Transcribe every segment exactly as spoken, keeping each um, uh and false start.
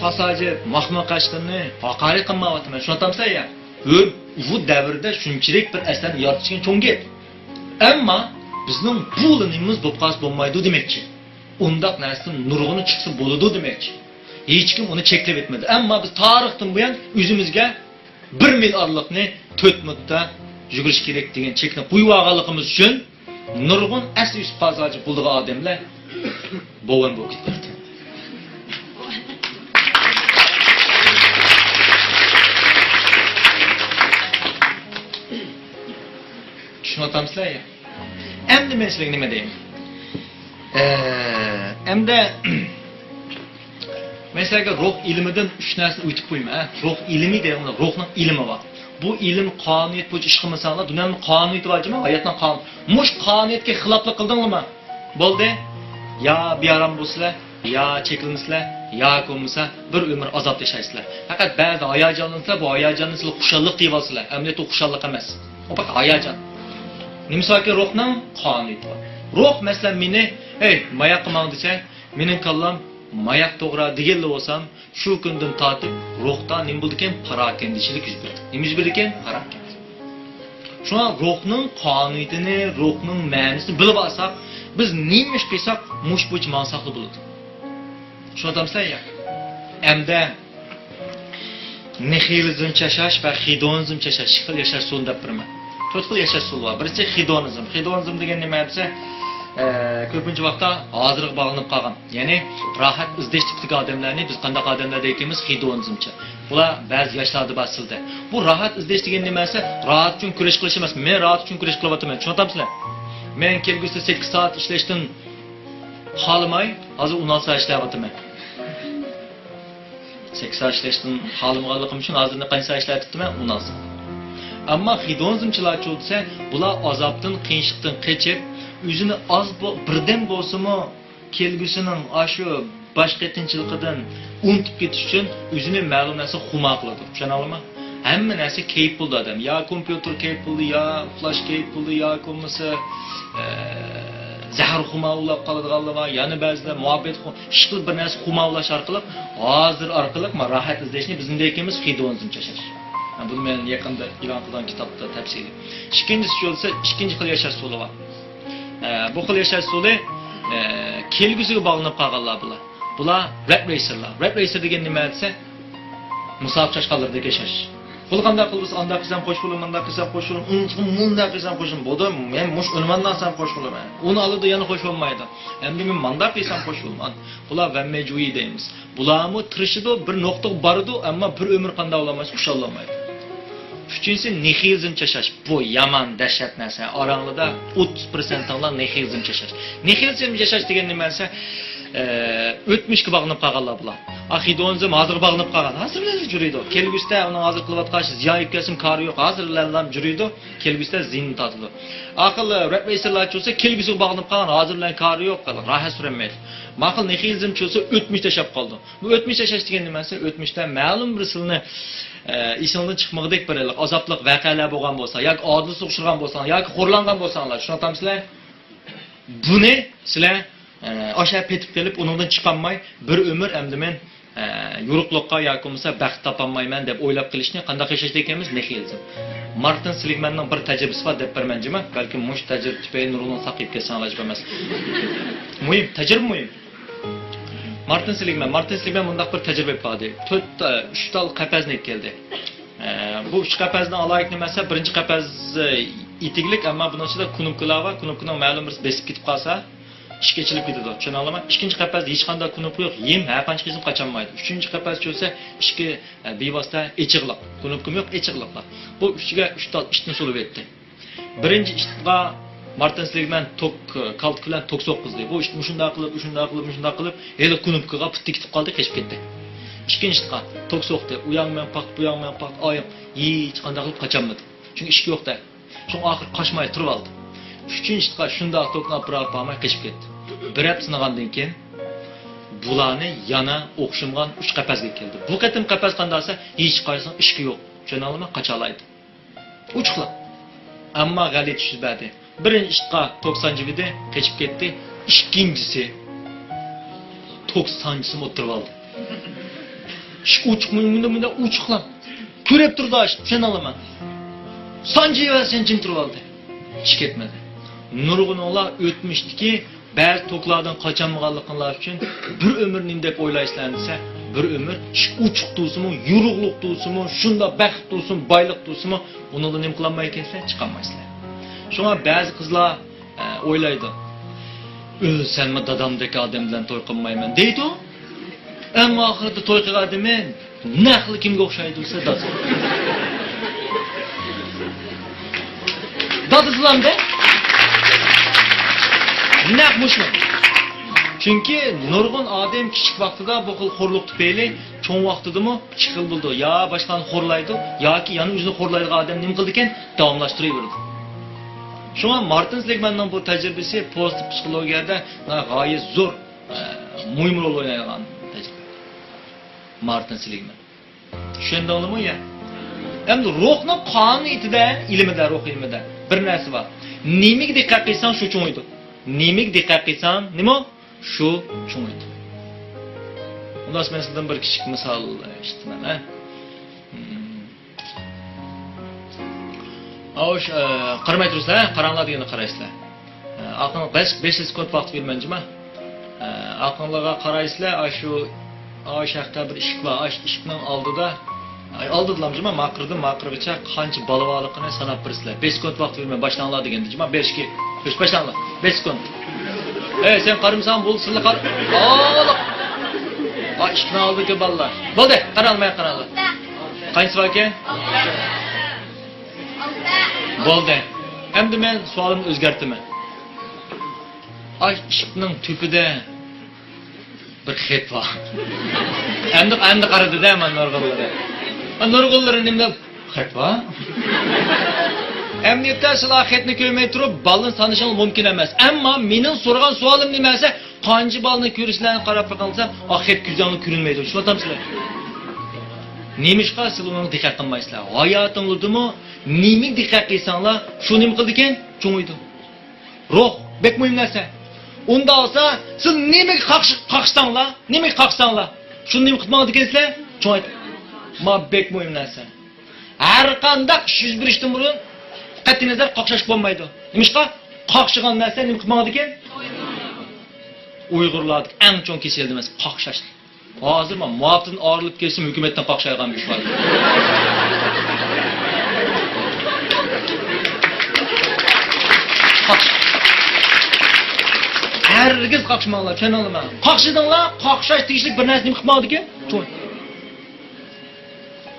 پاساژى ماخما قەشقىرىنى ھاقارەت قىلمايۋاتىمەن، چۈشىنىۋاتامسەن يا؟ ھۆر، ئۇ دەۋردە شۇنچىلىك بىر ئەسەرنى يارىتىشكە چوڭ گەپ. ئەمما بىزنىڭ بۇلا نېمىمىز بولۇپ قالسا بولمايدۇ دېمەكچى. ئۇنداق نەرسىدىن نۇرغۇنى چىقسا بولىدۇ دېمەكچى. ھېچكىم ئۇنى چەكلەپ ئۆتمىدى. ئەمما بىز تارىختىن بۇيان ئۆزىمىزگە بىر مىل ئارىلىقنى تۆت مىنۇتتا يۈگۈرۈش كېرەك دېگەن چەكنى قويۇۋالغانلىقىمىز ئۈچۈن، نۇرغۇن ئەسلى يۈسۈپ قازاجى بولىدىغان ئادەملەر بوۋان بولۇپ كېتىۋاتىدۇ. چۈشىنىۋاتامسىلەر يا؟ ئەمدى مەن سىلەرگە نېمە دەيمەن؟ ئە، ئەمدى مەن سىلەرگە روھ ئىلمىدىن ئۈچ نەرسىنى ئۆگىتىپ قويىمەن، ھە؟ روھ ئىلمى دېگەن روھنىڭ ئىلمى بار. بۇ ئىلىم قانۇنىيەت بويىچە ئىش قىلمىساڭلار، دۇنيانىڭ قانۇنىيىتى بار جۇمۇ، ھاياتنىڭ قانۇنى. مۇشۇ قانۇنىيەتكە خىلاپلىق قىلدىڭلارمۇ؟ بولدى. يا بىئارام بولىسىلەر، يا چېكىلمىسىلەر، ياكى بولمىسا بىر ئۆمۈر ئازابتا ياشايسىلەر. پەقەت بەزىدە ھاياجانلانسىلەر، بۇ ھاياجاننى سىلەر خۇشاللىق دەيۋالىسىلەر. ئەمەلىيەتتە ئۇ خۇشاللىق ئەمەس. ئۇ پەقەت ھاياجان. نېمە سەۋەبكى روھنىڭ قانۇنىيىتى بار. روھ، مەسىلەن، مېنى، «ھەي، ماياققا ماڭ» دېسە، مېنىڭ كاللام، «ماياق توغرا» دېگەنلا بولسام، شۇ كۈندىن تارتىپ روھتا نېمە بولىدىكەن؟ پاراكەندىچىلىك يۈز بېرىدۇ. نېمە يۈز بېرىدىكەن؟ پاراكەندە. شۇڭا روھنىڭ قانۇنىيىتىنى، روھنىڭ مەنىسىنى بىلىپ ئالساق، بىز نېمە ئىش قىلساق، مۇشۇ بويىچە ماڭساقلا بولىدۇ. چۈشىنىۋاتامسىلەر يا؟ ئەمدى نىھىلىزمچە ياشاش ۋە خېدونىزمچە ياشاش، ئىككى خىل ياشاش ئۇسۇلىنى دەپ بېرىمەن. تۆت خىل ياشاش ئۇسۇلى بار. بىرىنچىسى خېدونىزم. خېدونىزم دېگەن نېمە دېسە، ئە، كۆپىنچە ۋاقىتتا ھازىرغا باغلىنىپ قالغان، يەنى راھەت ئىزدەش تىپىدىكى ئادەملەرنى بىز قانداق ئادەملەر دەيدىكەنمىز؟ خېدونىزمچە. بۇلار بەزى ياشلاردا بار سىلدە. بۇ راھەت ئىزدەش دېگەن نېمە دېسە، راھەت ئۈچۈن كۈرەش قىلىش ئەمەس. مەن راھەت ئۈچۈن كۈرەش قىلىۋاتىمەن. چۈشىنىۋاتامسىلەر؟ مەن كەلگۈسىدە سەككىز سائەت ئىشلەشتىن خالىماي، ھازىر ئون ئالتە سائەت ئىشلەۋاتىمەن. سەككىز سائەت ئىشلەشتىن خالىمىغانلىقىم ئۈچۈن ھازىر قانچە سائەت ئىشلەۋېتىپتىمەن؟ ئون ئالتە سائەت. ئەمما خېدونىزمچىلارچۇ دېسە، بۇلار ئازابتىن، قىيىنچىلىقتىن قېچىپ، ئۆزىنى ئاز بو-، بىردەم بولسىمۇ كەلگۈسىنىڭ ئاشۇ باش قېتىنچىلىقىدىن ئۇنتۇپ كېتىش ئۈچۈن ئۆزىنى مەلۇم نەرسە خۇمار قىلىدۇ. چۈشىنەلىدىڭلارمۇ؟ ھەممە نەرسە كەيپ بولىدۇ ئادەم. يا كومپيۇتېر كەيپ بولىدۇ، يا ئۇخلاش كەيپ بولىدۇ، ياكى بولمىسا، ئە، زەھەر خۇمار ئۇلاپ قالىدىغانلار بار. يەنە بەزىلەر مۇھەببەت خۇ-، ئىشقىلىپ بىر نەرسە خۇمار ئۇلاش ئارقىلىق ھازىر ئارقىلىق ما راھەت ئىزدەشنى بىز نېمە دەيدىكەنمىز؟ خېدونىزمچە ياشاش. ھە، بۇنى مەن يېقىندا ئېلان قىلغان كىتابتا تەپسىلىي. ئىككىنچىسى بولسا، ئىككىنچى خىل ياشاش ئۇسۇلى بار. ئە، بۇ خىل ياشاش ئۇسۇلى، ئە، كەلگۈسىگە باغلىنىپ قالغانلار بۇلار. بۇلار رەت رەيسەرلەر. رەت رەيسەر دېگەن نېمە دېسە، مۇساپە چاشقانلىرىدەك ياشاش. بۇلار قانداق قىلسا ئانداق قىلسام خوش بولىمەن، مۇنداق قىلسام خوش بولىمەن، ئۇنىڭ ئۈچۈن مۇنداق قىلسام خوش بولىمەن. بولدى، مەن مۇشۇ ئۇنۋاننى ئالسام خوش بولىمەن. ئۇنى ئالىدۇ، يەنە خوش بولمايدۇ. ئەمدى مەن مۇنداق قىلسام خوش بولىمەن. بۇلار ۋەممەجۇيى دەيمىز. بۇلارمۇ تىرىشىدۇ، بىر نۇقتىغا بارىدۇ، ئەمما بىر ئۆمۈر قانداق بولالمايدۇ، خۇشاللانمايدۇ. ئۈچىنچىسى، نىھىلىزمچە ياشاش. بۇ يامان دەھشەت نەرسە. ئاراڭلىدا ئوتتۇز پىرسەنتىڭلار نىھىلىزمچە ياشاش. نىھىلىزمچە ياشاش دېگەن نېمە دېسە، ئە، ئۆتمۈشكە باغلىنىپ قالغانلار بۇلار. ئا، خېدونىزم ھازىرغا باغلىنىپ قالغان. ھازىر بىلەن يۈرىدۇ. كەلگۈسىدە ئۇنىڭ ھازىر قىلىۋاتقان ئىشى زىيان يەتكەنسىمۇ كارى يوق. ھازىر بىلەنلا يۈرىدۇ. كەلگۈسىدە زىيىنىنى تارتىدۇ. ئاقىل رەت رەيسەرلەرچە بولسا كەلگۈسىگە باغلىنىپ قالغان، ھازىر بىلەن كارى يوق، راھەت سۈرەلمەيدۇ. ماقۇل نىھىلىزمچە بولسا ئۆتمۈشتە ياشاپ قالىدۇ. بۇ ئۆتمۈشتە ياشاش دېگەن نېمە دېسە، ئۆتمۈشتە مەلۇم بىر سىلىنى، ئە، ئېسىڭدىن چىقمىغۇدەك بىر ئازابلىق ۋەقەلەر بولغان بولسا، ياكى ئاجىزلىققا ئۇچرىغان بولساڭلار، ياكى خورلانغان بولساڭلار، چۈشىنىۋاتامسىلەر؟ بۇنى سىلەر، ئە، ئاشۇ پېتىپ قېلىپ، ئۇنىڭدىن چىقالماي، بىر ئۆمۈر ئەمدى مەن، ئە، يورۇقلۇققا ياكى بولمىسا بەخت تاپالمايمەن دەپ ئويلاپ قېلىشنى قانداق ياشاش دەيدىكەنمىز؟ نىھىلىزم. مارتىن سېلىگمەننىڭ بىر تەجرىبىسى بار دەپ بېرىمەن جۇمۇ. بەلكىم مۇشۇ تەجرىبە تۈپەيلى نۇرغۇنلىرىڭلار ساقىيىپ كەتسەڭلار ئەجەب ئەمەس. مۇھىم، تەجرىبە مۇھىم. مارتىن سېلىگمەن، مارتىن سېلىگمەن مۇنداق بىر تەجرىبە ئېلىپ باردى. تۆت، ئۈچ تال قەپەسنى ئېلىپ كەلدى. ئە، بۇ ئۈچ قەپەسنىڭ ئالاھىدىلىكى نېمە دېسە، بىرىنچى قەپەس، ئە، ئېتىكلىك، ئەمما بۇنىڭ ئىچىدە كۇنۇپكىلار بار. كۇنۇپكىنىڭ مەلۇم بىرسى بېسىپ كېتىپ قالسا، ئىشىك ئېچىلىپ كېتىدۇ. چۈشىنەلەيمەن؟ ئىككىنچى قەپەستە ھېچقانداق كۇنۇپكا يوق، ھىم ھەر قانچە قىلسىمۇ قاچالمايدۇ. ئۈچىنچى قەپەس چۈشسە، ئىشىكى، ئە، بىۋاسىتە ئېچىقلىق. كۇنۇپكىمۇ يوق، ئېچىقلىقلا. بۇ ئۈچىگە ئۈچ تال ئىتنى سولىۋەتتى. بىرىنچى ئىتقا مارتىن سېلىگمەن توك، كالتىكى بىلەن توك سوققۇزدى. بۇ ئىت مۇشۇنداق قىلىپ، مۇشۇنداق قىلىپ، مۇشۇنداق قىلىپ، ھېلىقى كۇنۇپكىغا پۇتى كېتىپ قالدى، قېچىپ كەتتى. ئىككىنچى ئىتقا توك سوقتى. ئۇياغ مېڭىپ قاقتى، بۇياغ مېڭىپ قاقتى، ئاياق ھېچقانداق قىلىپ قاچالمىدى. چۈنكى ئىشىك يوق-دە. شۇڭا ئاخىرى قاچماي تۇرۇۋالدى. ئۈچىنچى ئىتقا شۇنداق توكنى ئاپىرىپ بارماي قېچىپ كەتتى. بىر ھەپتە سىنىغاندىن كېيىن بۇلارنى يەنە ئوخشىمىغان ئۈچ قەپەسكە كەلدى. بۇ قېتىم قەپەس قانداق دېسە، ھېچقايسىنىڭ ئىشىكى يوق. چۈشىنەلەيمەن؟ قاچالايدۇ. ئوچۇقلا. ئەمما غەلىتە يۈز بەردى. بىرىنچى ئىتقا توك سانجىۋىدى، قېچىپ كەتتى. ئىككىنچىسى توك سانجىسىمۇ ئوتتۇرىغا ئالدى. ئىشىك ئوچۇقمۇ، مۇنداق، مۇنداق ئوچۇقلا. كۆرۈپ تۇرىدۇ ئاشۇ، چۈشىنەلمەن. سانجىۋەرسەن، جىم تۇرۇۋالدى. ئىش كەتمىدى. نۇرغۇنۇڭلار ئۆتمۈشتىكى بەزى توكلاردىن قاچالمىغانلىقىڭلار ئۈچۈن بىر ئۆمۈر نېمە دەپ ئويلايسىلەر دېسە، بىر ئۆمۈر ئىشىك ئوچۇق تۇرسىمۇ، يورۇقلۇق تۇرسىمۇ، شۇنداق بەخت تۇرسىمۇ، بايلىق تۇرسىمۇ، ئۇنىڭدا نېمە قىلالمايدىكەنسىلەر؟ چىقالمايسىلەر. شۇڭا بەزى قىزلار ئە، ئويلايدۇ. ئۆلسەممۇ دادامدەك ئادەم بىلەن توي قىلمايمەن دەيدۇ. ئەمما ئاخىرىدا توي قىلغان ئادىمى نەقلا كىمگە ئوخشايدۇ دېسە، دادىسى. دادىسىلامدە؟ نەق مۇشۇ. چۈنكى نۇرغۇن ئادەم كىچىك ۋاقتىدا بۇ خىل خورلۇق تۈپەيلى چوڭ ۋاقتىدىمۇ ئىككى خىل بولىدۇ. يا باشقىلارنى خورلايدۇ، ياكى يەنە ئۆزىنى خورلايدىغان ئادەم نېمە قىلىدىكەن؟ داۋاملاشتۇرۇۋېرىدۇ. شۇڭا مارتىن سېلىگماننىڭ بۇ تەجرىبىسى پوزىتىپ پسىخولوگىيەدە غايەت زور، ئە، مۇھىم رول ئوينايدىغان تەجرىبە. مارتىن سېلىگمان. چۈشەندىڭلىمۇ يا؟ ئەمدى روھنىڭ قانۇنىيىتىدە، ئىلمىدە، روھ ئىلمىدە بىر نەرسە بار. نېمىگە دىققەت قىلساڭ، شۇ چوڭىيىدۇ. نېمىگە دىققەت قىلساڭ، نېمە؟ شۇ چوڭىيىدۇ. خۇلاس، مەن سىزدىن بىر كىچىك مىسال ئىشلىتىمەن، ھە؟ ئاۋۇش، ئە، قارىماي تۇرىسىلەر، ھە؟ قاراڭلار دېگەندە قارايسىلەر. ئە، ئاقىڭ بەش، بەش سېكۇنت ۋاقىت بېرىمەن جۇما. ئە، ئاقىڭلارغا قارايسىلەر، ئاشۇ، ئاشۇ ھەقتە بىر ئىشىك بار، ئاشۇ ئىشىكنىڭ ئالدىدا، ئاي، ئالدىدىلام جۇما، ماقىردىن ماقىرغىچە قانچە بالا بارلىقىنى ساناپ بېرىسىلەر. بەش سېكۇنت ۋاقىت بېرىمەن، باشلاڭلار دېگەندە جۇما، بەش، ئىككى، ئۈچ، باشلاڭلار. بەش سېكۇنت. ئەي، سەن قارىمىساڭ بولدى، سىلەر قار-، ئالىق. ئا، ئىشىكنىڭ ئالدىدىكى بالىلار. بولدى، قاراڭلار، ماڭا قاراڭلار. قانچىسى باركەن؟ بولدى. ئەمدى مەن سوئالىمنى ئۆزگەرتىمەن. ئاي، ئىشىكنىڭ تۈپىدە بىر خەت بار. ئەمدى، ئەمدى قارىدى-دە، مانا نۇرغۇنلىرى. ھە، نۇرغۇنلىرى نېمە دەپ؟ خەت بار. ئەمدى سىلەر خەتنى كۆرمەي تۇرۇپ، بالىنى سانىشىڭىز مۇمكىن ئەمەس. ئەمما مېنىڭ سورىغان سوئالىم نېمە دېسە، قانچە بالىنى كۆرسىلەرنى قاراپ بېقىڭلار، ئا، خەت كۆزۈڭلار كۆرۈنمەيدۇ. چۈشىنىۋاتامسىلەر؟ نېمىشقا سىلەر ئۇنىڭغا دىققەت قىلمايسىلەر؟ ھاياتىڭلاردىمۇ نېمىگە دىققەت قىلساڭلار، شۇ نېمە قىلىدىكەن؟ چوڭىيىدۇ. روھ، بەك مۇھىم نەرسە. ئۇنداق بولسا، سىز نېمىگە قاقش-، قاقشىساڭلار، نېمىگە قاقشىساڭلار، شۇنى نېمە قىلىپ ماڭىدىكەنسىلەر؟ چوڭايتىپ. ما بەك مۇھىم نەرسە. ھەر قانداق ئىش يۈز بېرىشتىن بۇرۇن قەتئىينەزەر قاقشاش بولمايدۇ. نېمىشقا؟ قاقشىغان نەرسە نېمە قىلىپ ماڭىدىكەن؟ ئۇيغۇرلاردىكى ئەڭ چوڭ كېسەل نېمىسى؟ قاقشاش. ھازىر مەن مۇھاپىزەتتىن ئايرىلىپ كەتسەم، ھۆكۈمەتتىن قاقشايدىغان بىر ئىش بار. قاقش-، ھەرگىز قاقشىماڭلار، چۈشەندىڭلارمۇ؟ قاقشىدىڭلار، قاقشاش تېگىشلىك بىر نەرسە نېمە قىلىپ ماڭىدىكەن؟ توي.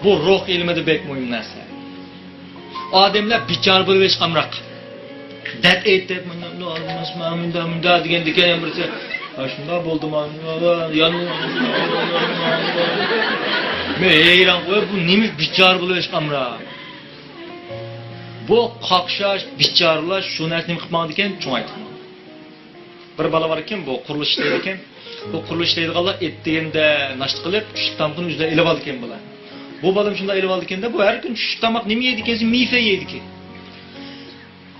بۇ روھ ئىلمىدا بەك مۇھىم نەرسە. ئادەملەر بىچارە بولۇۋېلىشقا ئامراق. دەرد ئېيتىپ، مۇنداق، مۇنداق، مۇنداق، مۇنداق دېگەندىكىن يەنە بىرسى، «ھە، شۇنداق بولدىما؟ يان-، مەن ھەيران قويۇپ، بۇ نېمە بىچارە بولۇۋېلىشقا ئامراق؟» بۇ قاقشاش، بىچارىلەش شۇ نەرسە نېمە قىلىپ ماڭىدىكەن؟ چوڭايتىپ ماڭىدۇ. بىر بالا بار ئىكەن، بۇ قۇرۇلۇش ئىشلەيدىكەن. بۇ قۇرۇلۇش ئىشلەيدىغانلار ئېتىگەندە ناشتا قىلىپ، چۈشلۈك تامىقىنى ئۆزلەر ئېلىۋالىدىكەن بۇلار. بۇ بالام شۇنداق ئېلىۋالىدىكەندە، بۇ ھەر كۈنى چۈشلۈك تاماق نېمە يەيدىكەن دېسە، مېيفەن يەيدىكەن.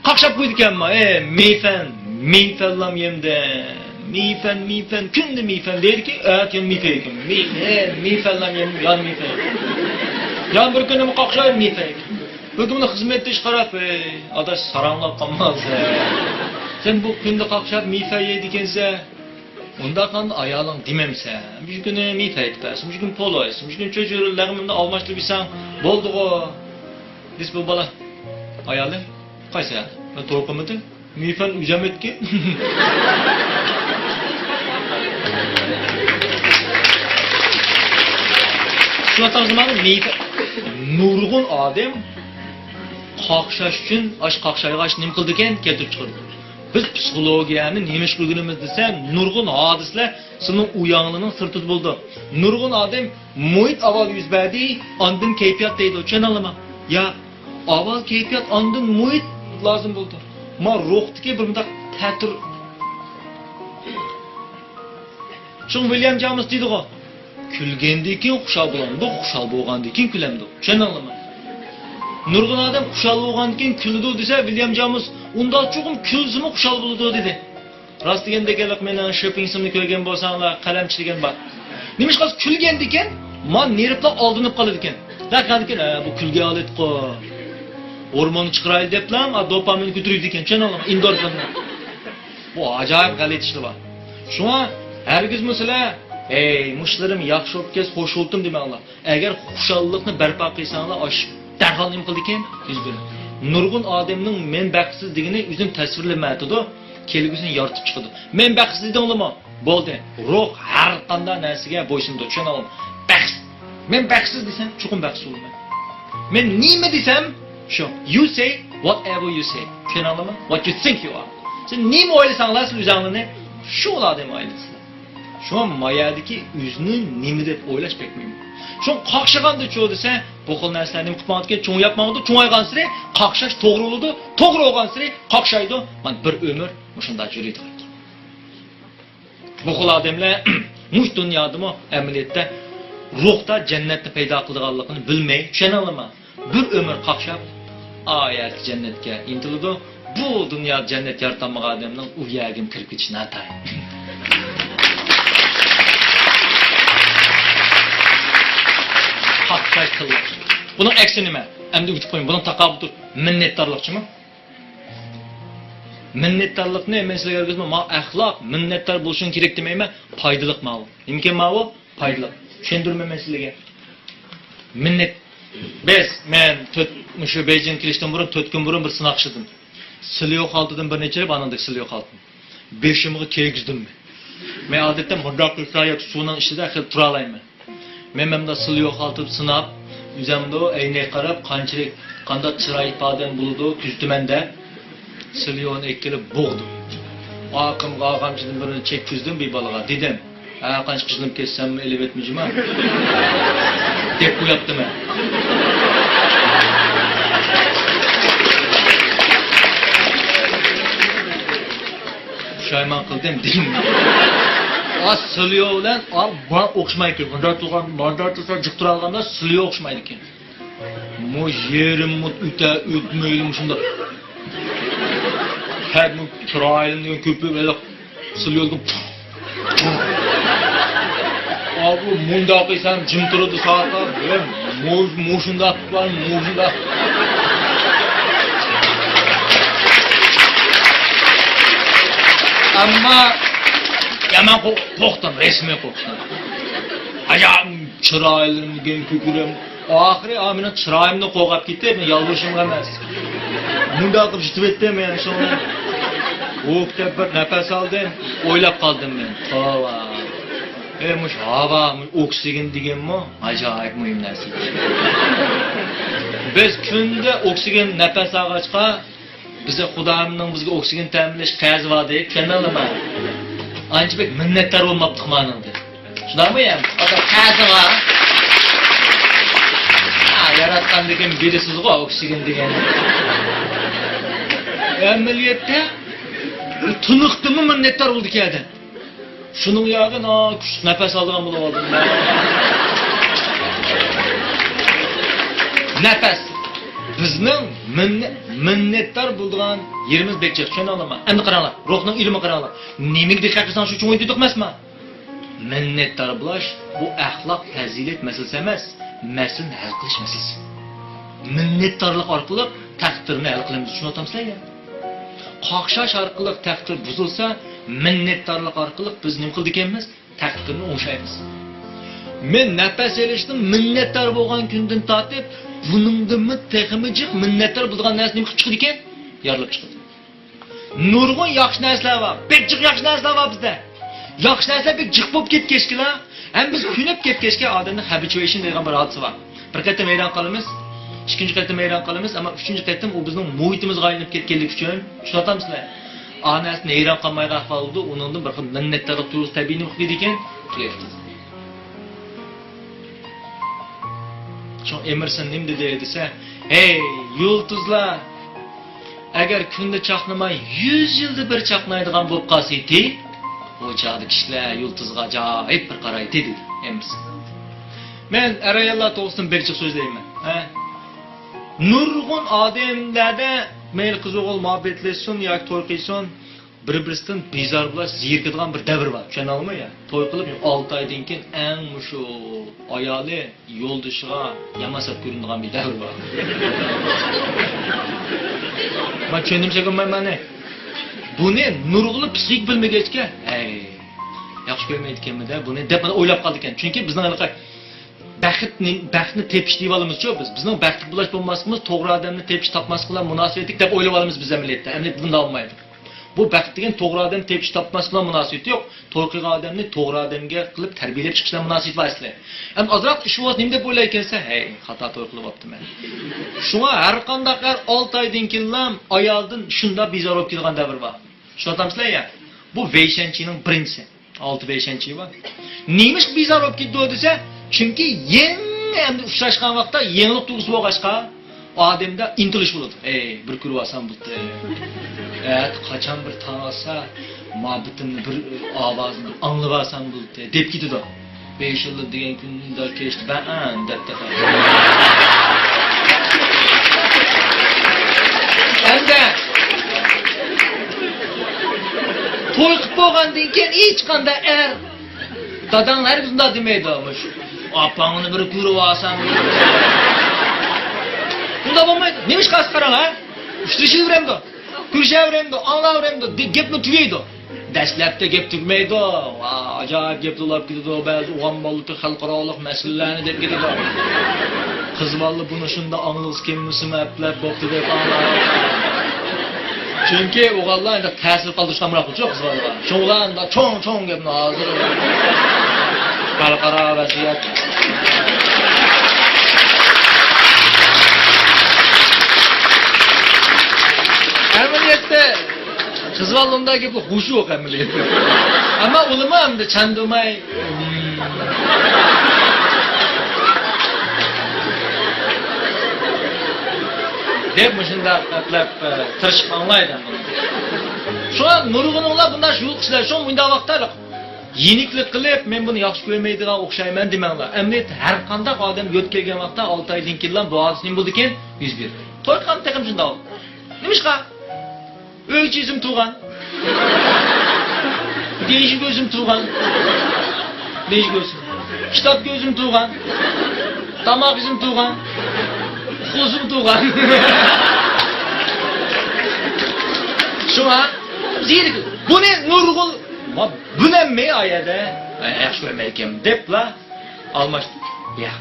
قاقشاپ قويىدىكەن، ئەمما، ئەي، مېيفەن، مېيفەنلام يەمدە. مېيفەن، مېيفەن، كۈندە مېيفەن دەيدىكەن، ئەتە يەنە مېيفەن يەيدىكەن. مېي-، ئەي، مېيفەنلام يەمدە، يەنە مېيفەن. يەنە بىر كۈنى قاقشاپ مېيفەن يەيدىكەن. بىر كۈنى خىزمەتدىشى قاراپ، ئەي، ئاداش، ساراڭلاپ قالماڭ سەن. سەن بۇ كۈندە قاقشاپ مېيفەن يەيدىكەنسەن. ئۇنداق قىلغاندا ئايالىڭ دېمەمسە، مۇشۇ كۈنى مېيفەن ئېتىپ بەرسە، مۇشۇ كۈنى پولو ئېتسە، مۇشۇ كۈنى چۆچۈرە لەغمىنى ئالماشتۇرۇپ يېسەڭ بولدىغۇ، دېسە بۇ بالا. ئايالى، قايسى ئايال؟ مەن توي قىلمىدىم. مېيفەن ئۆزەم ئېتكەن. شۇ تاڭ زامانى مېيفەن. نۇرغۇن ئادەم قاقشاش ئۈچۈن، ئاش قاقشايغاچ نېمە قىلىدىكەن؟ كەلتۈرۈپ چىقىرىدۇ. بىز پسىخولوگىيەنى نېمە ئىش قىلغىنىمىز دېسە، نۇرغۇن ھادىسىلەر سىلىنىڭ ئۇياڭلىنىڭ سىرتىدا بولىدۇ. نۇرغۇن ئادەم مۇھىت ئاۋۋال يۈز بەردى، ئاندىن كەيپىيات دەيدۇ. چۈشەندىڭلارمۇ؟ يا، ئاۋۋال كەيپىيات، ئاندىن مۇھىت لازىم بولىدۇ. ما روھتىكى بىر مۇنداق تەتۈر. شۇڭا ۋىليام جامېس دېدىغۇ، كۈلگەندىن كېيىن خۇشال بولامدۇق، خۇشال بولغاندىن كېيىن كۈلەمدۇق. چۈشەندىڭلارمۇ؟ نۇرغۇن ئادەم خۇشال بولغاندىن كېيىن كۈلىدۇ دېسە، ۋىليام جامېس ئۇنداق چوقۇم كۈلسىمۇ خۇشال بولىدۇ دېدى. راست دېگەندەك، ھېلىقى مېنىڭ شوپىڭسىمنى كۆرگەن بولساڭلار، قەلەمچە دېگەن بار. نېمىشقا كۈلگەندىكىن، ما نېرۋلار ئالدىنىپ قالىدىكەن. دەققەتكىن، ھە، بۇ كۈلگە ئالىدىغان ھورموننى چىقىرايلى دەپلا، ھە، دوپامىن كۆتۈرىدىكەن، چۈشەنەڭلارمۇ؟ ئېندورفىننى. بۇ ئاجايىپ غەلىتە ئىشلار بار. شۇڭا ھەرگىزمۇ سىلەر، «ھەي، مۇشۇلىرىم ياخشى بولۇپ كەتسە خوش بولدۇم» دېمەڭلار. ئەگەر خۇشاللىقنى بەرپا قىلساڭلار، ئاشۇ دەرھال نېمە قىلىدىكەن؟ يۈز بېرىدۇ. نۇرغۇن ئادەمنىڭ «مەن بەختسىز» دېگىنى ئۆزىنى تەسۋىرلىمەيدۇ، كەلگۈسىنى يارىتىپ چىقىدۇ. «مەن بەختسىز» دېدىڭلارمۇ؟ بولدى. روھ ھەر قانداق نەرسىگە بويسۇنىدۇ، چۈشەنىڭلارمۇ؟ بەخت. «مەن بەختسىز» دېسەم، چوقۇم بەختسىز بولىمەن. مەن نېمە دېسەم، شۇ. You say whatever you say. چۈشەنىڭلارمۇ؟ What you think you are. سىز نېمە ئويلىساڭلار سىز ئۆزۈڭلارنى، شۇ ئادەم ئايلىنىسىلەر. شۇڭا ما يەردىكى ئۆزىنى نېمە دەپ ئويلاش بەك مۇھىم. شۇڭا قاقشىغاندىچۇ دېسە، بۇ خىل نەرسىلەر نېمە قىلىپ ماڭىدىكەن؟ چوڭىياپ ماڭىدۇ، چوڭايغانسېرى قاقشاش توغرا بولىدۇ، توغرا بولغانسېرى قاقشايدۇ. مانا بىر ئۆمۈر مۇشۇنداق يۈرىدىغان. بۇ خىل ئادەملەر مۇشۇ دۇنيادىمۇ ئەمەلىيەتتە روھتا جەننەتنى پەيدا قىلىدىغانلىقىنى بىلمەي، چۈشەنەلەيمەن. بىر ئۆمۈر قاقشاپ، ئايەتكە جەننەتكە ئىنتىلىدۇ. بۇ دۇنيادا جەننەت يارىتالمىغان ئادەمنىڭ ئۇ يەرگىمۇ كىرىپ كېتىشى ناتايىن. قاقشاش قىلىش. بۇنىڭ ئەكسى نېمە؟ ئەمدى ئۆگىتىپ قويايمەن. بۇنىڭ تاقابىلى تۇرۇش مىننەتدارلىقچىمۇ؟ مىننەتدارلىقنى مەن سىلەرگە ئۆگىتىمەن. ما ئەخلاق، مىننەتدار بولۇشۇڭ كېرەك دېمەيمەن. پايدىلىق ماۋۇ. نېمىكەن ماۋۇ؟ پايدىلىق. چۈشەندۈرىمەن مەن سىلەرگە. مىننەت. بىز، مەن تۆت، مۇشۇ بېيجىڭغا كېلىشتىن بۇرۇن، تۆت كۈن بۇرۇن بىر سىناق ئىشلىدىم. سىليو خالتىدىن بىر نەچچە رەت، ئانىڭدەك سىليو خالتىدىن. بېشىمغا كىيگۈزدۈم. مەن ئادەتتە مۇنداق قىلسا ياكى سۇنىڭ ئىچىدە خېلى تۇرالايمەن. مەن مەمدا سىليو خالتىدىن سىناپ، ئۆزەمدۇ ئەينەك قاراپ، قانچىلىك، قانداق چىراي ئىپادەم بولىدۇ، كۆزىتىمەن دەپ، سىليونى ئەكېلىپ بوغدۇم. ئارقىمغا ئاغامچىدىن بىرىنى چەككۈزدۈم بىر بالىغا. دېدىم، «ھە، قانچە قىزىنىپ كەتسەممۇ ئېلىۋەتمىجىما.» دەپ قوياپتىمەن. پۇشايمان قىلدىم، دېدىم. ئا، سىليو بىلەن، ئا، بۇ ئوخشىمايدىكەن. مۇنداق تۇرغان، مۇنداق تۇرسا جىق تۇرالغاندا سىليو ئوخشىمايدىكەن. مۇ يېرىم مۇت ئۆتە، ئۆتمەيلى مۇشۇنداق. ھە، بۇ چىرايلىرىنى كۆپۈپ، ھېلىقى سىليو. ئا، بۇ مۇنداق قىلسام جىم تۇرىدۇ سائەتلەر. مۇ-، مۇشۇنداق قىلسام، مۇشۇنداق. ئەمما يامان قو-، قورقتۇم، رەسمىي قورقتۇم. ئايا، چىرايلىرىم دېگەن كۆكۈرۈم. ئاخىرى، ئا، مېنىڭ چىرايىمنى قوغلاپ كېتىپ، مەن يالۋۇرۇشۇمغا ئەمەس. مۇنداق قىلىپ يېتىۋەتتىم، يەنە شۇڭا. ئۇ كىتاب بىر نەپەس ئالدىم، ئويلاپ قالدىم مەن. توۋا. ئەي، مۇشۇ ھاۋا، مۇشۇ ئوكسىگېن دېگەنمۇ ئاجايىپ مۇھىم نەرسە. بىز كۈندە ئوكسىگېن نەپەس ئالغاچقا، بىزگە خۇدايىمنىڭ بىزگە ئوكسىگېن تەمىنلەش قەرزى بار دەيدۇ، چۈشەندىڭلارمۇ؟ ئانچە بەك مىننەتدار بولماپتىق مانىڭدىن. شۇنداقمۇ يا؟ ئاتا قەرزى بار. ھا، ياراتقاندىكىن بىلىسىزغۇ ئوكسىگېن دېگەن. ئەمەلىيەتتە تىنىقتىنمۇ مىننەتدار بولىدىكەن ئادەم. شۇنىڭ ياغى نا-، كۈچلۈك نەپەس ئالىدىغان بولۇۋالدىم. نەپەس. بىزنىڭ مىننە-، مىننەتدار بولىدىغان يېرىمىز بەك جىق. چۈشەندىڭلارمۇ؟ ئەمدى قاراڭلار، روھنىڭ ئىلمىغا قاراڭلار. نېمىگە دىققەت قىلساڭ شۇ چوڭىيىپ كېتىدۇ ئەمەسمۇ؟ مىننەتدار بولۇش، بۇ ئەخلاق، پەزىلەت مەسىلىسى ئەمەس، مەسىلىنى ھەل قىلىش مەسىلىسى. مىننەتدارلىق ئارقىلىق تەقدىرنى ھەل قىلىمىز، چۈشىنىۋاتامسىلەر يا؟ قاقشاش ئارقىلىق تەقدىر بۇزۇلسا، مىننەتدارلىق ئارقىلىق بىز نېمە قىلىدىكەنمىز؟ تەقدىرنى ئوڭشايمىز. مەن نەپەس ئېلىشنىڭ مىننەتدار بولغان كۈنىدىن تارتىپ، بۇنىڭدىنمۇ تېخىمۇ جىق مىننەتدار بولىدىغان نەرسە نېمە قىلىپ چىقىدىكەن؟ يارىلىپ چىقىدۇ. نۇرغۇن ياخشى نەرسىلەر بار. بەك جىق ياخشى نەرسىلەر بار بىزدە. ياخشى نەرسىلەر بەك جىق بولۇپ كەتكەچكىلا، ھەم بىز كۆنۈپ كەتكەچكە ئادەمنىڭ ھەبىچۇئېيشن دەيدىغان بىر ھادىسە بار. بىر قېتىم ھەيران قالىمىز، ئىككىنچى قېتىم ھەيران قالىمىز، ئەمما ئۈچىنچى قېتىم ئۇ بىزنىڭ مۇھىتىمىزغا ئايلىنىپ كەتكەنلىكى ئۈچۈن، چۈشىنىۋاتامسىلەر؟ ئا نەرسىدىن ھەيران قالمايدىغان ئەھۋال بولىدۇ، ئۇنىڭدىن بىر خىل مىننەتدارلىق تۇيغۇسى تەبىئىي نېمە قىلىدىكەن؟ تۇيۇلىدىكەن. شۇڭا ئېمېرسون نېمە دېدى دېسە، ھەي، يۇلتۇزلار! ئەگەر كۈندە چاقنىماي، يۈز يىلدا بىر چاقنايدىغان بولۇپ قالسىتى، ئۇ چاغدا كىشىلەر يۇلتۇزغا ئاجايىپ بىر قارايتتى، دېدى ئېمېرسون. مەن ئەر-ئاياللار توغرىسىدىن بەك جىق سۆزلەيمەن. ھە؟ نۇرغۇن ئادەملەردە مەيلى قىز-ئوغۇل مۇھەببەتلەشسۇن ياكى توي قىلسۇن، بىر-بىرسىدىن بىزار بولۇش، زېرىكىدىغان بىر دەۋر بار. چۈشەندىڭلارمۇ يا؟ توي قىلىپ ئالتە ئايدىن كېيىن ئەڭ مۇشۇ ئايالى يولدىشىغا يامان سەت كۆرۈنىدىغان بىر دەۋر بار. مەن چۈشەندۈرمىسەك بولمايمەن. بۇنى نۇرغۇنلىرى پسىخىك بىلمىگەچكە، ھەي، ياخشى كۆرمەيدىكەنمىدە بۇنى دەپ مانا ئويلاپ قالىدىكەن. چۈنكى بىزنىڭ ھېلىقى بەختنى، بەختنى تېپىش دەپ ئالىمىزچۇ بىز. بىزنىڭ بەختلىك بولۇش بولماسلىقىمىز توغرا ئادەمنى تېپىش تاپماسلىق بىلەن مۇناسىۋەتلىك دەپ ئويلاپ ئالىمىز بىز ئەمەلىيەتتە. ئەمەلىيەتتە بۇنداق بولمايدۇ. بۇ بەخت دېگەن توغرا ئادەم تېپىش تاپماسلىق بىلەن مۇناسىۋىتى يوق. توي قىلغان ئادەمنى توغرا ئادەمگە قىلىپ تەربىيەلەپ چىقىش بىلەن مۇناسىۋىتى بار ئەسلى. ئەمما ئازراق ئىش بولسا نېمە دەپ ئويلايدىكەنسەن؟ ھەي، خاتا توي قىلىۋاپتىمەن. شۇڭا ھەر قانداق ئەر ئالتە ئايدىن كېيىنلا ئايالدىن شۇنداق بىزار بولۇپ كېتىدىغان دەۋر بار. چۈشىنىۋاتامسىلەر يا؟ بۇ ۋەيشەنچىنىڭ بىرىنچىسى. ئالتە ۋەيشەنچى بار. نېمىشقا بىزار بولۇپ كېتىدۇ دېسە، چۈنكى يېڭى ئەمدى ئۇچراشقان ۋاقىتتا يېڭىلىق تۇيغۇسى بولغاچقا، ئادەمدە ئىنتىلىش بولىدۇ. ئەي، بىر كۆرۈۋالسام بولدى. ئەتە قاچان بىر تاڭ ئاتسا، مۇھەببىتىمنى بىر ئاۋازىنى بىر ئاڭلىۋالسام بولدى، دەپ كېتىدۇ. بەش يىلدىن دېگەن كۈندە كەچتە بەئەن دەپ تېخى. ئەمدى توي قىلىپ بولغاندىن كېيىن ھېچقانداق ئەر، داداڭ ھەرگىز ئۇنداق دېمەيدۇ. مۇشۇ ئاپاڭنى بىر كۆرۈۋالسام. ئۇنداق بولمايدۇ. نېمىشقا قاراڭ ھە؟ ئۇچرىشىۋېرەمدۇ. كۆرۈشەۋېرەمدۇ، ئاڭلاۋېرەمدۇ، دە-، گەپمۇ تۈگەيدۇ. دەسلەپتە گەپ تۈگىمەيدۇ. ۋا، ئاجايىپ گەپ تولاپ كېتىدۇ. بەزى ئوغان بالىلىرى خەلقئارالىق مەسىلىلەرنى دەپ كېتىدۇ. قىز بالىلار بۇنى شۇنداق ئاڭلىغۇسى كەلمىسىمۇ ئەپلەپ بوپتۇ دەپ ئاڭلاپ. چۈنكى ئوغانلار ئەمدى تەسىر قالدۇرۇشقا ئامراقلىقى يوق قىز بالىلارغا. شۇڭا ئۇلار ئەمدى چوڭ-چوڭ گەپنى ھازىر خەلقئارا ۋەزىيەت. ئەمەلىيەتتە قىز بالىلار ئۇنداق گەپكە ھوشى يوق ئەمەلىيەتتە. ئەمما ئۇلىمۇ ئەمدى چاندۇرماي دەپ مۇشۇنداق ئەپلەپ، ئە، تىرىشىپ ئاڭلايدۇ. شۇڭا نۇرغۇنۇڭلار بۇنداق يول كىشىلەر، شۇڭا مۇنداق ۋاقىتتا يېنىكلىك قىلىپ، مەن بۇنى ياخشى كۆرمەيدىغان ئوخشايمەن دېمەڭلار. ئەمەلىيەتتە ھەر قانداق ئادەم يۆتكەلگەن ۋاقىتتا ئالتە ئايدىن كېيىنلا بۇ ھادىسە نېمە بولىدىكەن؟ يۈز بېرىدۇ. توي قىلغان تېخىمۇ شۇنداق بولدى. نېمىشقا؟ ئۆيگىچە ئۆزۈم تۇغان. دېيىشىگە ئۆزۈم تۇغان. دېيىشىگە ئۆزۈم. كىتابقا ئۆزۈم تۇغان. تاماق ئۆزۈم تۇغان. ئۇخلىسىمۇ تۇغان. شۇڭا زېرىك. بۇنى نۇرغۇن، ما، بىلەلمەي ئا يەردە، ئە، ياخشى كۆرمەيدىكەن دەپلا ئالماشتۇردى. يا.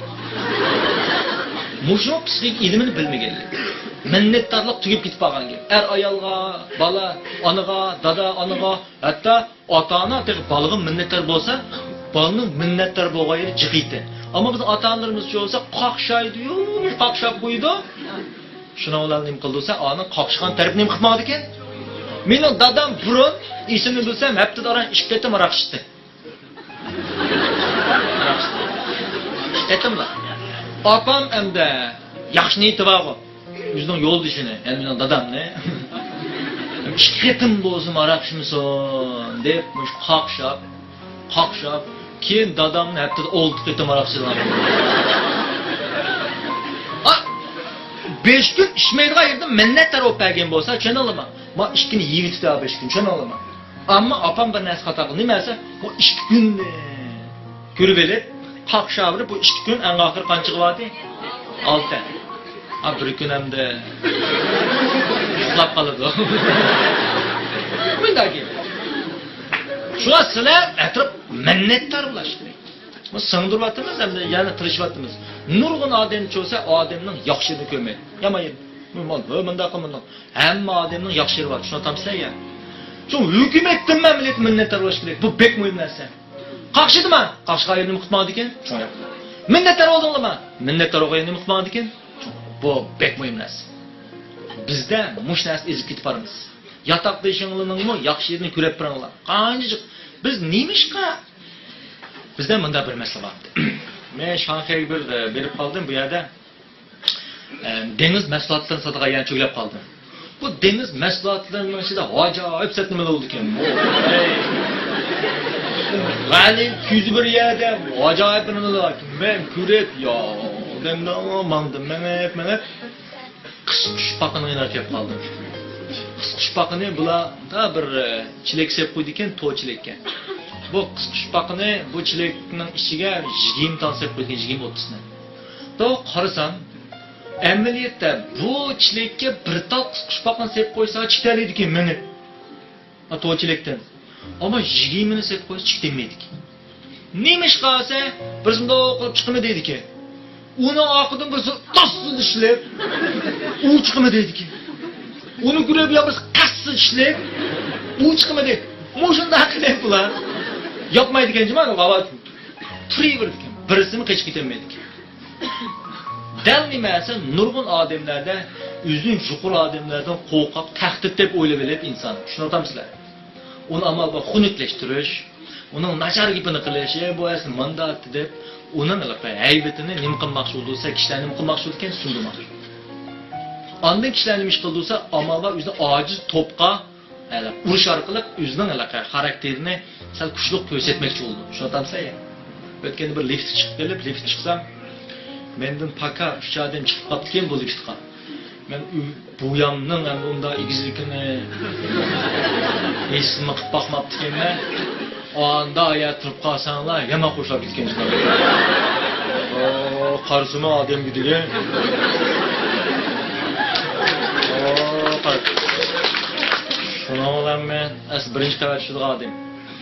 مۇشۇ پسىخىك ئىلمىنى بىلمىگەنلىك. مىننەتدارلىق تۈگەپ كېتىپ قالغان گەپ. ئەر ئايالغا، بالا ئانىغا، دادا ئانىغا، ھەتتا ئاتا-ئانا تېخى بالىغا مىننەتدار بولسا، بالىنىڭ مىننەتدار بولغان يېرى جىق ئىدى. ئەمما بىز ئاتا-ئانىلىرىمىزچە بولسا، قاقشايدۇ-يۇ، قاقشاپ قويىدۇ. شۇنىڭ بىلەن نېمە قىلدى دېسە، ئانىڭ قاقشىغان تەرىپى نېمە قىلىپ ماڭىدىكەن؟ مېنىڭ دادام بۇرۇن، ئېسىمنى بىلسەم، ھەپتىدە ئاران ئىككى قېتىم ھاراق ئىچتى. ئىككى قېتىملا. ئاپام ئەمدى ياخشى نىيىتى بارغۇ. ئۆزىنىڭ يولدىشىنى، يەنى مېنىڭ دادامنى ئىككى قېتىم بولسىمۇ ھاراق ئىچمىسۇن دەپ، مۇشۇ قاقشاپ، قاقشاپ، كېيىن دادامنى ھەپتىدە ئالتە قېتىم ھاراق ئىچىدىغان. ئا، بەش كۈن ئىچمەيدىغان يېرىدىن مىننەتدار بولۇپ بەرگەن بولسا، چۈشەندىڭلارمۇ؟ ما ئىككىنى يېۋېتىپتۇ بەش كۈن، چۈشەندىڭلارمۇ؟ ئەمما ئاپام بىر نەرسە خاتا قىلدى. نېمە دېسە، بۇ ئىككى كۈننى كۆرۈۋېلىپ، قاقشاۋېرىپ، بۇ ئىككى كۈن ئەڭ ئاخىرى قانچىغا باردى؟ ئالتە. ھا، بىر كۈن ئەمدى ئۇخلاپ قالىدۇ. مۇنداق گەپ. شۇڭا سىلەر ئەتراپ مىننەتدار بولۇش كېرەك. بۇ سىڭدۈرۈۋاتىمىز، ئەمدى يەنە تىرىشىۋاتىمىز. نۇرغۇن ئادەم چۆسە ئادەمنىڭ ياخشىلىقىنى كۆرمەيدۇ. يامان يېرى. مۇ-، مۇ-، مۇنداق، مۇنداق. ھەممە ئادەمنىڭ ياخشى يېرى بار، چۈشىنىۋاتامسىلەر يا؟ شۇ ھۆكۈمەتتىن مەملىكەت مىننەتدار بولۇش كېرەك. بۇ بەك مۇھىم نەرسە. قاقشىدىما؟ قاقشىغان يېرى نېمە قىلىپ ماڭىدىكەن؟ چوڭ ياق. مىننەتدار بولدۇڭلارمۇ؟ مىننەتدار بولغان يېرى نېمە قىلىپ ماڭىدىكەن؟ چوڭ. بۇ بەك مۇھىم نەرسە. بىزدە مۇشۇ نەرسە ئېزىپ كېتىپ بارىمىز. ياتاقدىشىڭلارنىڭمۇ ياخشى يېرىنى كۆرۈپ بېرىڭلار. قانچىلىك بىز نېمىشقا، بىزدە مۇنداق بىر مەسىلە بار. مەن شاڭخەيگە بىر، ئە، بېرىپ قالدىم بۇ يەردە. ئە، دېڭىز مەھسۇلاتلىرىنى ساتىدىغان يەرنى چۆگىلەپ قالدىم. بۇ دېڭىز مەھسۇلاتلىرىنىڭ ئىچىدە ئاجايىپ سەت نېمىلەر بولىدىكەن. ۋەلى كۈزدە بىر يەردە ئاجايىپ نېمىلەر بار. مەن كۆرۈپ، يا، دەمدە ماڭدىم، مېڭىپ، مېڭىپ. قىش چۈشۈپ باققىنىغا ئىنان كېلىپ قالدىم. قىسقۇچپاقىنى بۇلار بىر، ئە، چېلەك سېلىپ قويىدىكەن، تو چېلەككە. بۇ قىسقۇچپاقىنى بۇ چېلەكنىڭ ئىچىگە يىگىرمە تال سېلىپ قويىدىكەن، يىگىرمە ئوتتۇزنى. تو قارىسام، ئەمەلىيەتتە بۇ چېلەككە بىر تال قىسقۇچپاقنى سېلىپ قويسا، چىقىتەلەيدىكەن مېڭىپ. ھە، تو چېلەكتىن. ئەمما يىگىرمىنى سېلىپ قويسا، چىقىتەلمەيدىكەن. نېمىشقا دېسە، بىرسى مۇنداق قىلىپ چىقىمەن دەيدىكەن. ئۇنىڭ ئارقىدىن بىرسى تاسسىز ئىشلەپ، ئۇ چىقىمەن دەيدىكەن. ئۇنى كۆرۈپ يەنە بىرسى قەستسىز ئىشلەپ، ئۇ چىقىمەن دەيدىكەن. مۇشۇنداق قىلىپ بۇلار ياپمايدىكەن جۇما، ئاۋاز تۇرۇۋېرىدىكەن. بىرسىمۇ قېچىپ كېتەلمەيدىكەن. دەل نېمە دېسە، نۇرغۇن ئادەملەردە ئۆزىنى يۇقىرى ئادەملەردىن قورقۇپ، تەھدىت دەپ ئويلىۋېلىپ ئىنسان. چۈشىنىۋاتامسىلەر؟ ئۇنى ئامال بار خۇنۈكلەشتۈرۈش، ئۇنىڭ ناچار گېپىنى قىلىش، ئە، بۇ ئەسلى مانداكى دەپ، ئۇنىڭ ھەيۋىتىنى نېمە قىلماقچى بولدى دېسە، كىشىلەر نېمە قىلماقچى بولىدىكەن، سۇندۇرماقچى. ئاندىن كىشىلەر نېمە ئىش قىلدى دېسە، ئامال بار ئۆزىنى ئاجىز توپقا، ھېلى ئۇرۇش ئارقىلىق ئۆزىنىڭ ھېلىقى خاراكتېرىنى سەل كۈچلۈك كۆرسەتمەكچى بولىدۇ. چۈشىنىۋاتامسىلەر يا؟ ئۆتكەندە بىر لىفتقا چىقىپ كېلىپ، لىفت چىقسام، مەندىن پاكا ئۈچ ئادەم چىقىپ قاپتىكەن بۇ لىفتقا. مەن ئۆ-، بۇيامنىڭ ئەمدى ئۇنداق ئېگىزلىكىنى ھېسمۇ قىلىپ باقماپتىكەنمەن. ئاندا ئايا تۇرۇپ قالساڭلار، يامان خوشلاپ كەتكەن ئىشلار. ئو، قارىسىمۇ ئادەمگە دېگەن. ئو، قار-، شۇنىڭ بىلەن مەن ئەسلى بىرىنچى قەۋەتتە چۈشىدىغان ئادەم.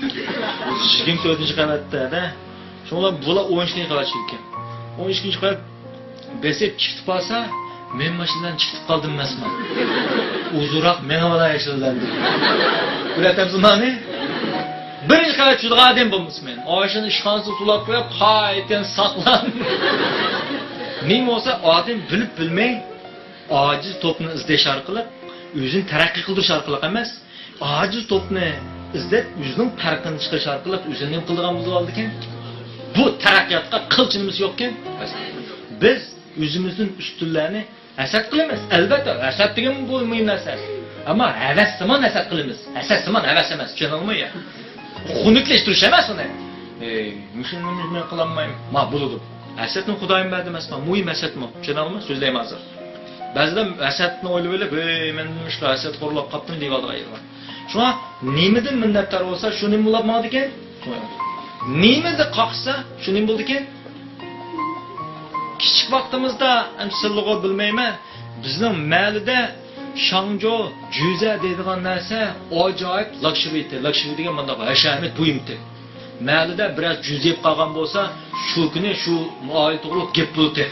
يىگىرمە تۆتىنچى قەۋەتتە، دە. شۇنىڭ بىلەن بۇلار ئون ئىككىنچى قەۋەتتە چۈشىدىكەن. ئون ئىككىنچى قەۋەت بېسىپ چىقىپ قالسا، مەن ماشىنىدىن چىقىپ قالدىم ئەمەسمۇ. ئۇزۇنراق مېڭىۋالاي شۇ بىلەن دېدى. بىلەتەمسىز مانى؟ بىرىنچى قەۋەت چۈشىدىغان ئادەم بولمىسا مەن. ئاشۇنى ئىشخانىسىغا سولاپ قويۇپ، قايتىن ساقلان. نېمە بولسا ئادەم بىلىپ بىلمەي ئاجىز توپنى ئىزدەش ئارقىلىق ئۆزىنى تەرەققىي قىلدۇرۇش ئارقىلىق ئەمەس، ئاجىز توپنى ئىزدەپ، ئۆزىنىڭ پەرقىنى چىقىرىش ئارقىلىق ئۆزىنى نېمە قىلىدىغان بولۇۋالىدىكەن؟ بۇ تەرەققىياتقا قىلچە نېمىسى يوقكەن. بىز ئۆزىمىزدىن ئۈستۈنلەرنى ھەسەت قىلىمىز. ئەلۋەتتە، ھەسەت دېگەن بۇ مۇھىم نەرسە. ئەمما ھەۋەسسىمان ھەسەت قىلىمىز. ھەسەتسىمان ھەۋەس ئەمەس، چۈشەندىڭىزمۇ يا؟ خۇنۈكلەشتۈرۈش ئەمەس ئۇنى. ئەي، مۇشۇنى نېمە قىلالمايمەن؟ ما بولىدۇ. ھەسەتنى خۇدايىم بەردى ئەمەسما، مۇھىم ھەسەتمۇ. چۈشەندىڭىزمۇ؟ سۆزلەيمەن ھازىر. بەزىلەر ھەسەتنى ئويلىۋېلىپ، ھەي، مەن نېمىشقا ھەسەت خورلاپ قاپتىم دېيىۋالىدىغان يېرى بار. شۇڭا نېمىدىن مىننەتدار بولسا، شۇ نېمە بولۇپ ماڭىدىكەن؟ نېمىدە قاقشىسا، شۇ نېمە بولىدىكەن؟ كىچىك ۋاقتىمىزدا، ئەمدى سىرلىغۇ بىلمەيمەن، بىزنىڭ مەھەللىدە شاڭجۇ، جۈزە دەيدىغان نەرسە ئاجايىپ لاكشىرىي ئىدى. لاكشىرىي دېگەن مۇنداق ھەشەمەت بۇيۇم ئىدى. مەھەللىدە بىرەر جۈزە يەپ قالغان بولسا، شۇ كۈنى شۇ ئائىلە توغرۇلۇق گەپ بولىدۇ.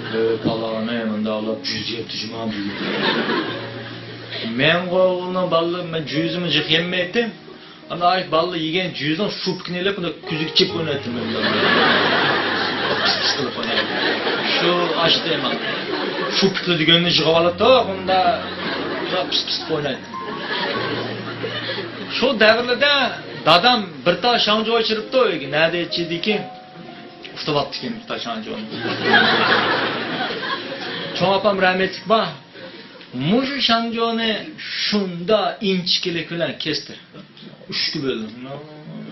ئەي، پالانى مۇنداقلاپ جۈزە يەپتۇ جۇما بۈگۈن. مەنغۇ ئۇنىڭ بالىلىرى، مەن جۈزىمۇ جىق يەممەيتتىم. ئانا ئايت بالىلار يېگەن جۈزىنىڭ شۇپىكىنى ئېلىپ، ئۇنى كۆزىگە چېپىپ ئوينايتتىم مەن. پىس پىس قىلىپ ئوينايتتىم. شۇ ئاشتى مانا. شۇپىكلار دېگەننى يىغىۋالاتتۇق، ئۇندا پىس پىس قىلىپ ئوينايتتىم. شۇ دەۋرلەردە دادام بىر تال شاڭجۇ ئىچۈرۈپتۇ ئۆيگە. نەدە ئىچىدىكى؟ ئۇتۇۋاپتىكەن بىر تال شاڭجۇنى. چوڭ ئاپام رەھمەتلىك بار. مۇشۇ شاڭجۇنى شۇندا ئىنچىكىلىك بىلەن كەستى. ئۈچكە بۆلدى.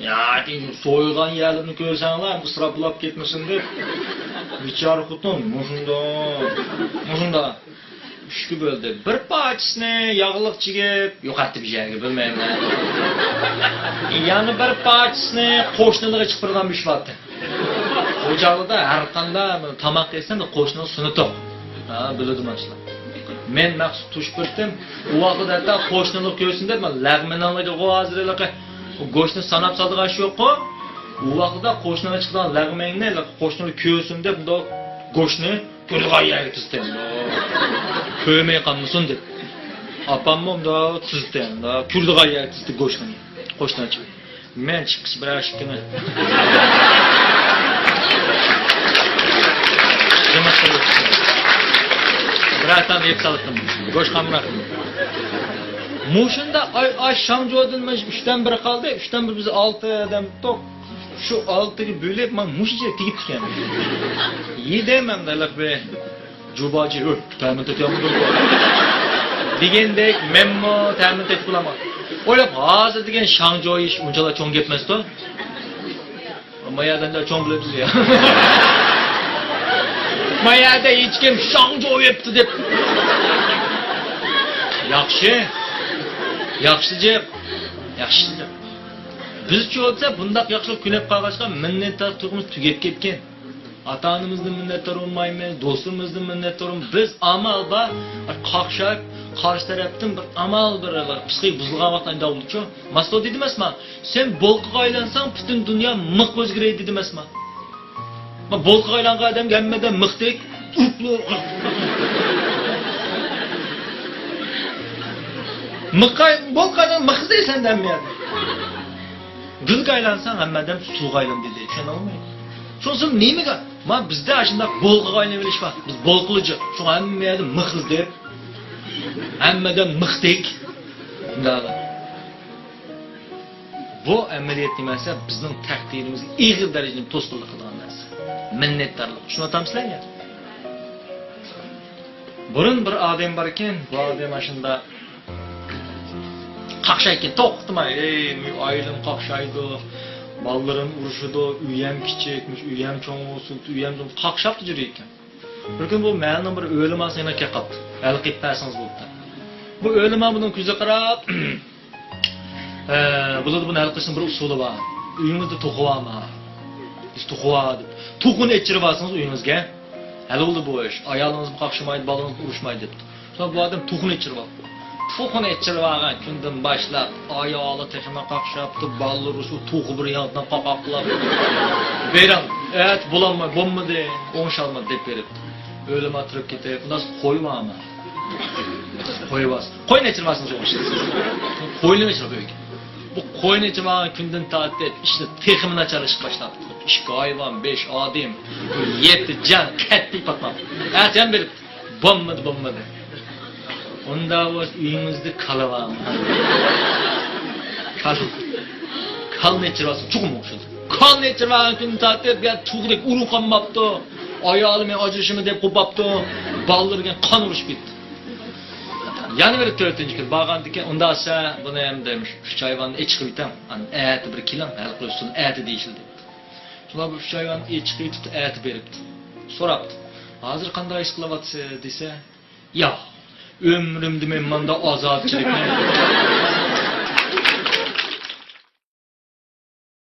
ياكى سويغان يەرلىرىنى كۆرسەڭلار، ئىسراپ بولاپ كەتمىسۇن دەپ. بىچارە خوتۇن مۇشۇنداق، مۇشۇنداق. ئۈچكە بۆلدى. بىر پارچىسىنى ياغلىق چىگىپ يوقاتتى بىر يەرگە، بىلمەيمەن. يەنە بىر پارچىسىنى قوشنىلىرىغا چىقىپ بېرىدىغان بىر ئىش بارتى. ئۇ چاغلاردا ھەر قانداق تاماق يېسەم، قوشنىنىڭ سۈنئىتى يوق. ھە، بىلىدۇ ماشۇلار. مەن مەخسۇس تۇرۇشۇپ بېرىپتىم. ئۇ ۋاقىتتا ھەتتا قوشنىلار كۆرسۇن دەپ، مەن لەغمىنىڭ ھازىر ھېلىقى گۆشنى ساناپ سالىدىغان ئىش يوققۇ. ئۇ ۋاقىتتا قوشنىغا چىقىدىغان لەغمەننى قوشنىلار كۆرسۇن دەپ، مۇنداق گۆشنى كۆرىدىغان يەرگە تىزدى. كۆرمەي قالمىسۇن دەپ. ئاپاممۇ مۇنداق تىزدى، مۇنداق كۆرىدىغان يەرگە تىزدى گۆشنى. قوشنىغا چىقىپ. مەن چىققىچە بىرەر ئىككىنى. بىرەر تال يەپ سالدىم. گۆش قالمىدى. مۇشۇنداق ئاي، ئاي شاڭجۇدىن مانا ئۈچتىن بىرى قالدى. ئۈچتىن بىرى بىز ئالتە ئادەم تۇق. شۇ ئالتىگە بۆلۈپ، مانا مۇشۇنچە تېگىپتىكەن. يېدىم ئەمدى ھېلىقى بىر جۇباجى، ئۆي، تەمىن تېتىيالمىدىم. دېگەندەك، مەنمۇ تەمىن تېتىپ بولالمىدىم. ئويلاپ، ھازىر دېگەن شاڭجۇ يېيىش ئۇنچىلا چوڭ گەپ ئەمەستۇ. ما يەردە چوڭ بىلىدۇ يا. ما يەردە ھېچكىم شاڭجۇ يەپتۇ دەپ. ياخشى. ياخشى جىق. ياخشى جىق. بىزچە بولسا بۇنداق ياخشىلىق كۈنەپ قالغاچقا مىننەتدار تۇيغۇمىز تۈگەپ كەتكەن. ئاتا-ئانىمىزدىن مىننەتدار بولمايمىز، دوستلىرىمىزدىن مىننەتدار بولمايمىز. بىز ئامال بار، قاقشاپ، قارشى تەرەپتىن بىر ئامال بىر، بىر پسىخىك بۇزۇلغان ۋاقىتتا ئايدا بولدۇچۇ. ماستو دېدى ئەمەسما، سەن بولقىغا ئايلانساڭ، پۈتۈن دۇنيا مىخ ئۆزگىرەي دېدى ئەمەسما. ما بولقىغا ئايلانغان ئادەمگە ھەممە ئادەم مىختەك. مىخقا، بولقىغا ئايلان مىخ ئىزدەيسەن ھەممە يەردە. گۈلگە ئايلانساڭ ھەممە ئادەم سۇغا ئايلان دېدى. چۈشەنەلمەيدۇ. شۇنىسى نېمىگە؟ ما بىزدە ئاشۇنداق بولقىغا ئايلىنىۋېلىش بار. بىز بولقىلىجىق. شۇڭا ھەممە يەردە مىخ ئىزدەپ، ھەممە ئادەم مىختەك. بۇ ئەمەلىيەت نېمە دېسە، بىزنىڭ تەقدىرىمىزگە ئېغىر دەرىجىدە توسقۇنلۇق قىلىدىغان نەرسە. مىننەتدارلىق. چۈشىنىۋاتامسىلەر يا؟ بۇرۇن بىر ئادەم باركەن، بۇ ئادەم ئاشۇنداق قاقشايدىكەن، توختىماي، ئەي، ئائىلەم قاقشايدۇ، بالىلىرىم ئۇرۇشىدۇ، ئۆيەم كىچىك، مۇشۇ ئۆيەم چوڭ بولسۇن، ئۆيەم چوڭ، قاقشاپلا يۈرىدىكەن. بىر كۈنى بۇ مەھەللىنىڭ بىر ئۆلىماسى يېنىغا كەپ قاپتۇ. ھەل قىلىپ بەرسىڭىز بولۇپتۇ. بۇ ئۆلىما بۇنىڭ كۆزىگە قاراپ، ئە، بولىدۇ، بۇنى ھەل قىلىشنىڭ بىر ئۇسۇلى بار. ئۆيىڭىزدە توخۇ بارمۇ؟ بىز توخۇ بار دەپ. توخۇنى ئېچىرىۋالسىڭىز ئۆيىڭىزگە، ھەل بولدى بۇ ئىش. ئايالىڭىزمۇ قاقشىمايدۇ، بالىڭىزمۇ ئۇرۇشمايدۇ دەپتۇ. شۇڭا بۇ ئادەم توخۇنى ئېچىرىۋاپتۇ. توخۇنى ئېچىرىۋالغان كۈندىن باشلاپ ئايالى تېخىمۇ قاقشاپتۇ، بالىلىرى شۇ توخۇ بىر ياندىن قاقاقلاپ، بېرىڭ، ئەتە بولالماي، بولمىدى، ئوڭشالمىدى دەپ بېرىپتۇ. ئۆلىما تۇرۇپ كېتىپ، ئۇنداق قوي بارمۇ؟ قوي بار. قوينى ئېچىرىۋالسىڭىز ئوڭشىلىسىز. قوينى ئېچىرىپ ئۆيگە. بۇ قوينى ئېچىرىۋالغان كۈندىن تارتىپ ئىشلار تېخىمۇ ناچارلىشىپ باشلاپتۇ. ئىككى ھايۋان، بەش ئادەم، يەتتە جان قەتئىي پاتماپتۇ. ئەتە يەنە بېرىپتۇ. بولمىدى، بولمىدى. ئۇنداق بولسا ئۆيىڭىزدە كالا بارمۇ؟ كالا. كالىنى ئېچىرىۋالسا چوقۇم ئوخشايدۇ. كالىنى ئېچىرىۋالغان كۈندىن تارتىپ يا تۇغدەك ئۇرۇق قالماپتۇ. ئايالى مەن ئاجرىشىمەن دەپ قوپاپتۇ. بالىلىرى بىلەن قان ئۇرۇشۇپ كەتتى. يەنە بىر تۆتىنچى كۈن بارغاندىكىن، ئۇنداق دېسە، بۇنى ھەم دەيمىش، ئۈچ ھايۋاننى ئېچىقىپ يېتىڭ. ئەتە بىر كېلىڭ، ھەل قىلىش ئۇسۇلىنى ئەتە دېيىشىلدى. شۇڭا بۇ ئۈچ ھايۋان ئېچىقىپ يېتىپتۇ، ئەتە بېرىپتۇ. سوراپتۇ. ھازىر قانداق ھېس قىلىۋاتىسىز دېسە، ياق، ئۆمرۈمدە مەن مانداق ئازابچىلىكنى،